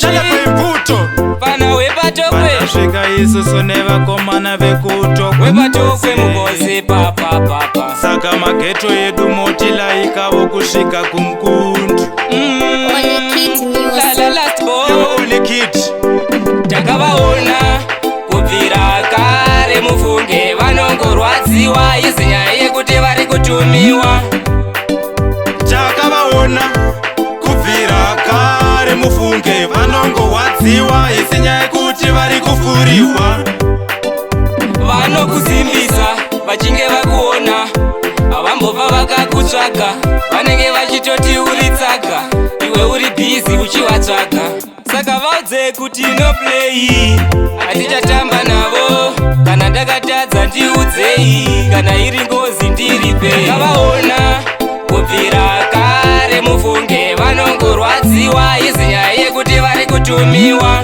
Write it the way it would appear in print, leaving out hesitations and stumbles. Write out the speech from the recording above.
Chalapa Pana wepatokwe. Patasvika isusu nevakomana vekutokwe. Wepatokwe mukosi papapapa. Saka mageto edu motilaikavo kusvika kumkundu. Only Kid Music. Lala last born. Only Kid. Takavaona kubvira kare mufunge, vanongorwadziwa izi nyaya yekuti vari kutumiwa. Takavaona kubvira kare mufunge, vanongorwadziwa isi nyaya yekuti vari kufuriwa. Vanokusimbisa vachinge vakuona, havambobva vakakutsvaga. Vanenge vachitoti uri tsaga, iwe uri busy uchivatsvaga. Saka vaudze kuti no play, hatichatamba navo. Kana ndakatadza ndiudzei, kana iri ngozi ndiripe. Takavaona kubvira kare mufunge, vanongorwadziwa izi nyaya yekuti vari kutumiwa.